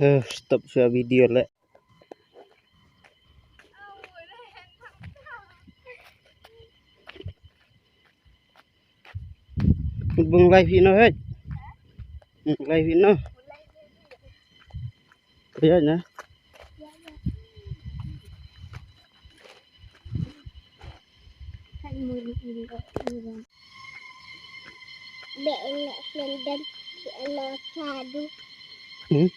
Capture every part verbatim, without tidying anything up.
Huh, stop shuwa video leh. Bung live ino, hei. Bung live ino. Iya, na. Hmm?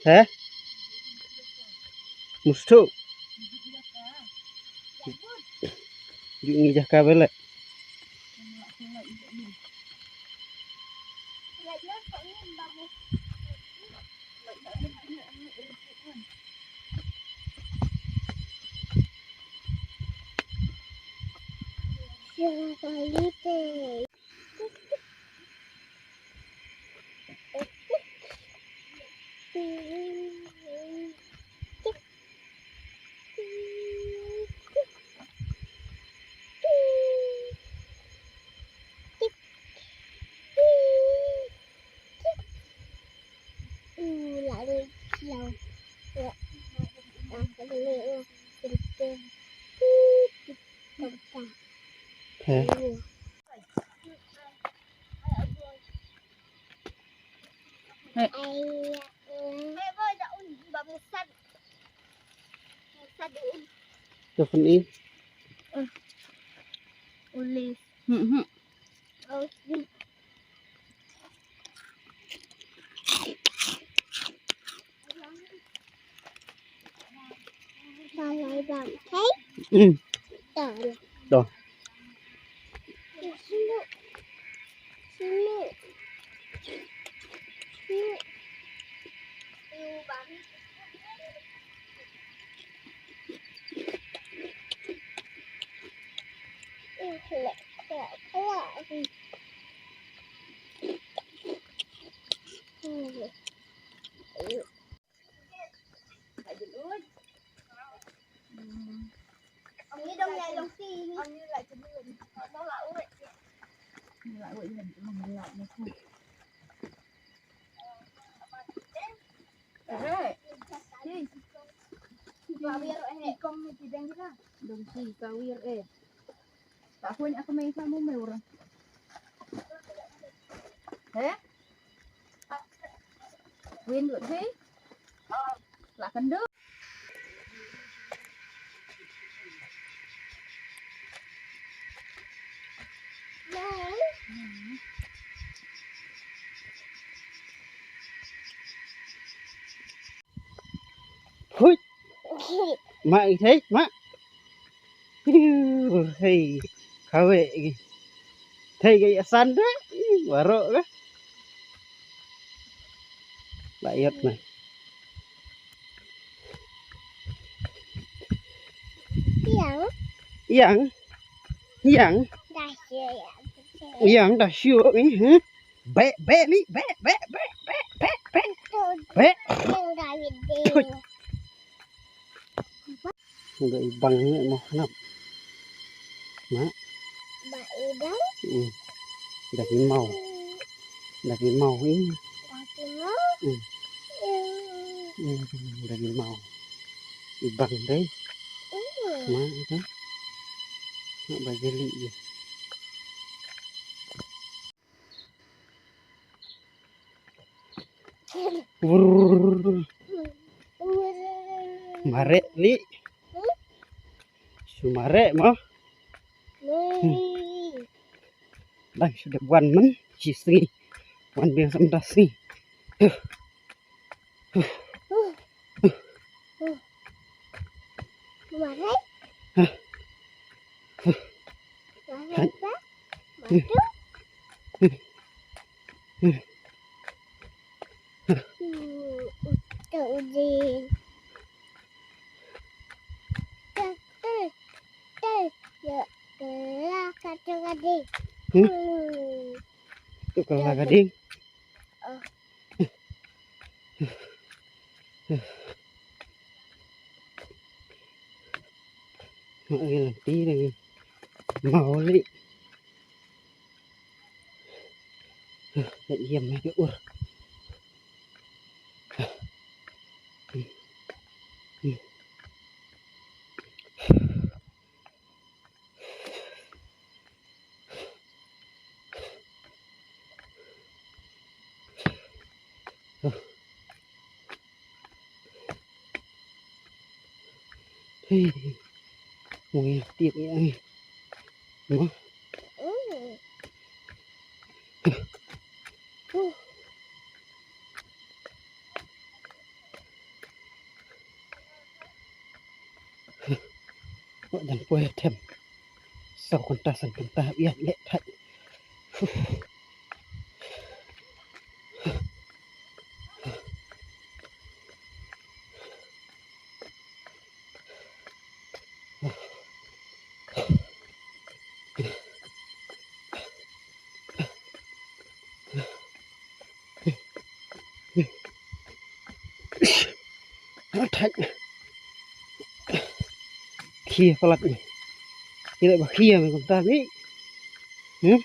Heh? Mustu. Ju ngi jaka belek. Heh. Telepon i. Ulis. Hmm, hmm. Hmm. Dah. Dong si kawir eh. Tak pun aku main sama main orang. Heh? Win dut hei. Lah kendu. Hui. Ma i thei ma. Hiu, hei, kawek gi. Thei gi asan da. Warok ga. Ba iot na. Yang. Yang. Yang. Dah sio ya. Yang dah sio ni, huh? Bek, bek ni, bek, bek, bek, bek, bek, bek. Bek. Yang David deh. Hui. Nga i bang ne mo nap. Ma. Ba i bang. Hmm. Da ki mau. Da ki mau i. Da ki mau. Hmm. Hmm. Hmm, da ki mau. I bang dei. Hmm. Ma ita. Nga ba jeli i. Wurr. Mareh li. Shu mareh mo. Hmm. Dang shu dep wan man shi sngi. Wan biang sa mynta sngi. Mareh. Hmm? Tu ka la ka ding. Ma ngi lynti lagi. Mau li. Ïa ïam ïa ur. Hei, mui tiap ni ai. Mo. Wat jan poi them. Saw kynta san kynta biat leh thait. Thait. Khia palat ni. Ila ba khia me kumta ni. Hmm?